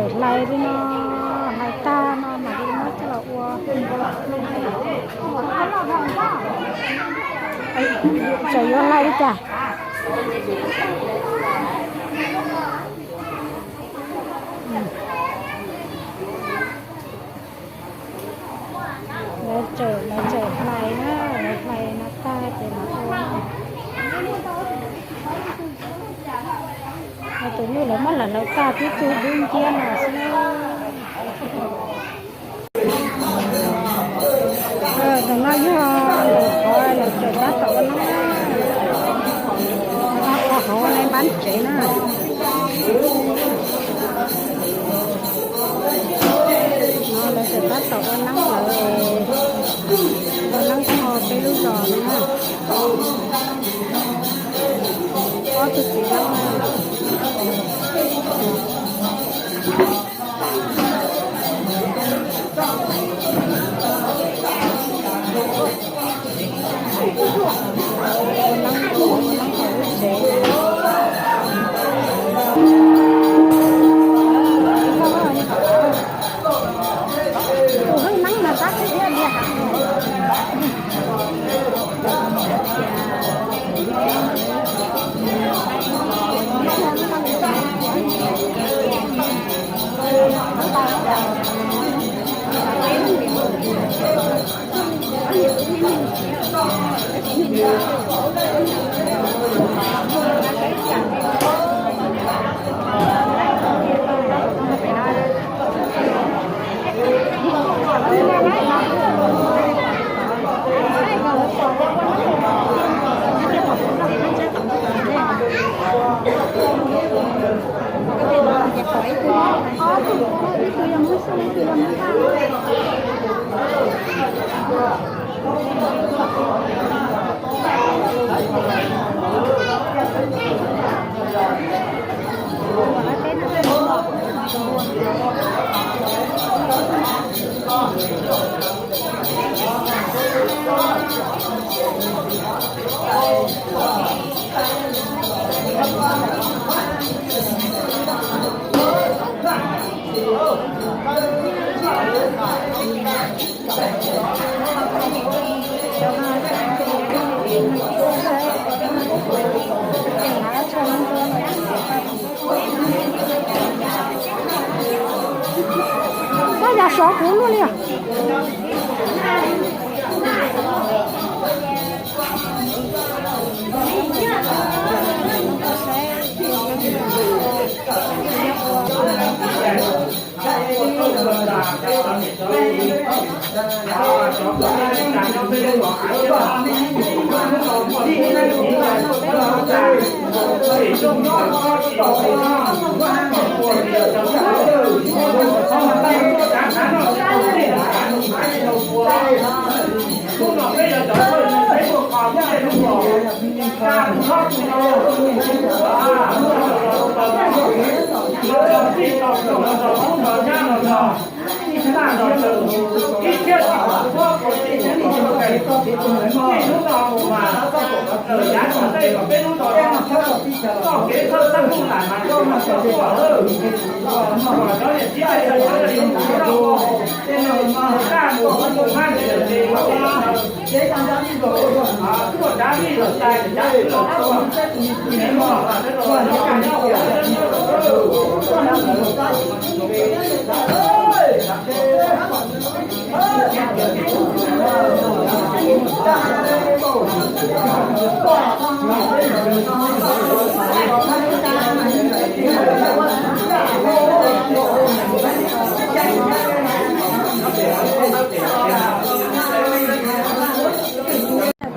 Hlais li no, hlais tag no mam li muab coj los ua. Tseem yuav hlais li cas? Lawv tseem, lawv tseem hlais na, lawv hlais no tag ces lawv ua. Tus nyuj lawv muab hlais hlais tag twb tu dub nciab no xwb. Tus no yog ntawm qhov lawv tseem tab tom ua neeb, ua hauv lawv npab tsev na. No lawv tseem tab tom ua neeb lawm, ua neeb hauv peb lub zos no na. Ob tug txiv neeb na. Tus hwj neeb mas tab tsis thiaj li heev. Koj yog sov kuv luaj li os.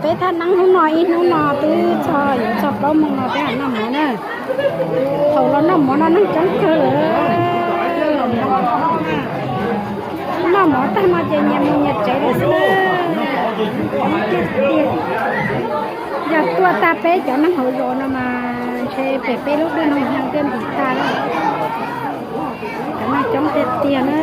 Peb thaj neeb hnub no ib hnub no twb txog yuav txog plaub moos no peb mam noj mov na. Thaum los noj mov no neeg coob kawg lawm. Noj mov tag no ces nyias mus nyias tsev lawm xwb. Yog tuaj tag peb cov neeg hauv zos no mas ntshe pem peb lub dej no thiaj ntim tag lawm. Cov neeg coob tiag tiag na.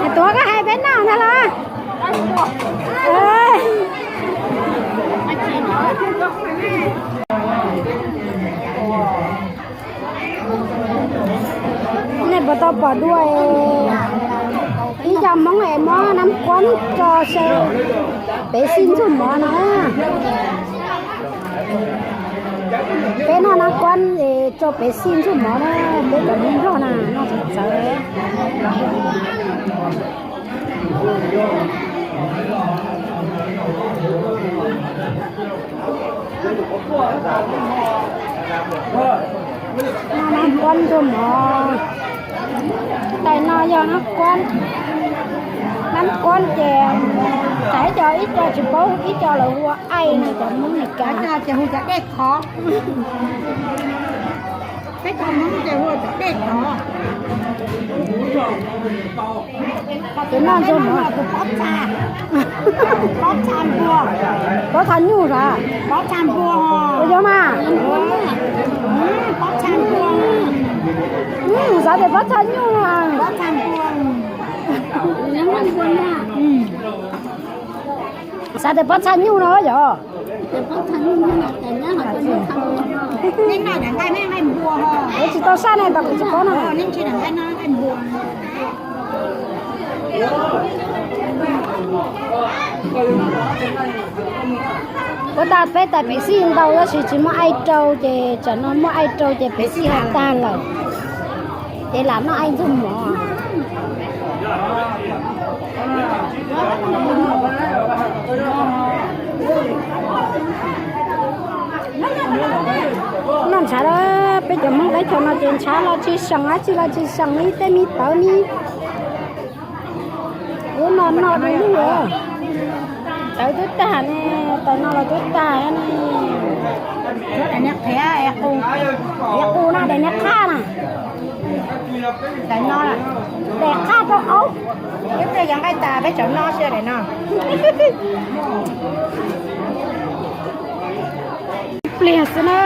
Es tuav koj hais peb noj ntag los? Nej puas tau pom dua ib co Hmoob es muab nab kuab tso saw pev xij ntxuj mov no. Peb noj nab kuab es tso pev xij ntxuj mov na, peb cov Hmoob Nplog na, noj txawv txawv. Noj nab kuab ntxuaj mov. Tais no yog nab kuab, nab kuab ces, tsam ib co, ib co tsis paub, ib co lawv hu ua aij no, cov Hmoob Mes Kas ces hu cov dej khov. Peb cov Hmoob ces hu ua cov dej khov. Ces noj ntxuaj mov. Pob txha nyuj sav, pob txha npua, ua yog mas. Xav tias pob txha nyuj no. Xav tias pob txha nyuj no yog. Kuv tsis tau saj ne, tos kuv tsis paub no. Ua tas peb tais pev xij ntau tab sis tsis muaj aij rau ces tsam no muaj aij rau ces pev xij ho tag lawm. Ces lam noj aij ntxuaj mov. Noj ntshav, peb cov Hmoob teb chaws no ces ntshav los tsis seem, dab tsi los tsis seem li, tej me tawv me. Ub, no no du lug. Tawv twb tag ne, tawv no los twb tag ne. Daim niag qhiav, daim niag qhaj na. Daim no, daim qhaj rau aub. Peb pliag yog nqaij tas peb tsaum no xwb daim no. Ib pliag xwb na,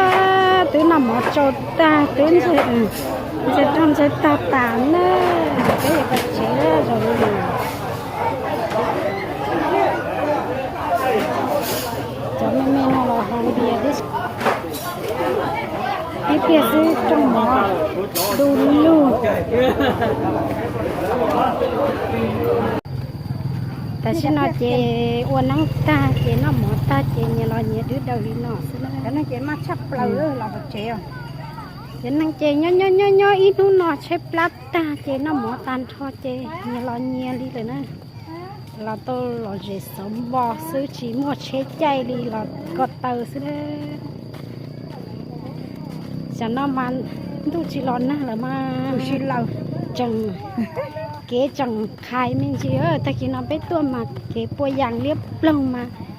twb noj mov tsau tag, twb ntxhais rau ntxhais tag tas na, peb yuav pais tsev zaum no. Cov me me no los haus dias tib si. Ib pliag xwb rooj mov du lug. Tam sim no ces ua neeb tag ces noj mov tag ces nyias los nyias dwb daws li no xwb na. Cov neeg ces maj tshaj plaws los tsev. Cov neeg ces nyob nyob nyob nyob ib hnub no tsheb plab tag ces noj mov tag nrho ces nyias los nyias li lawm na. Los tau lom zem xov npo xwb tsis muaj tsheb caij li los ko taw xwb na. Tam no mas ntuj tsis los nag lawm mas tseem, kev tseem qhais me ntsis. Tag kis no peb tuaj mas kev puas yas liab ploog mas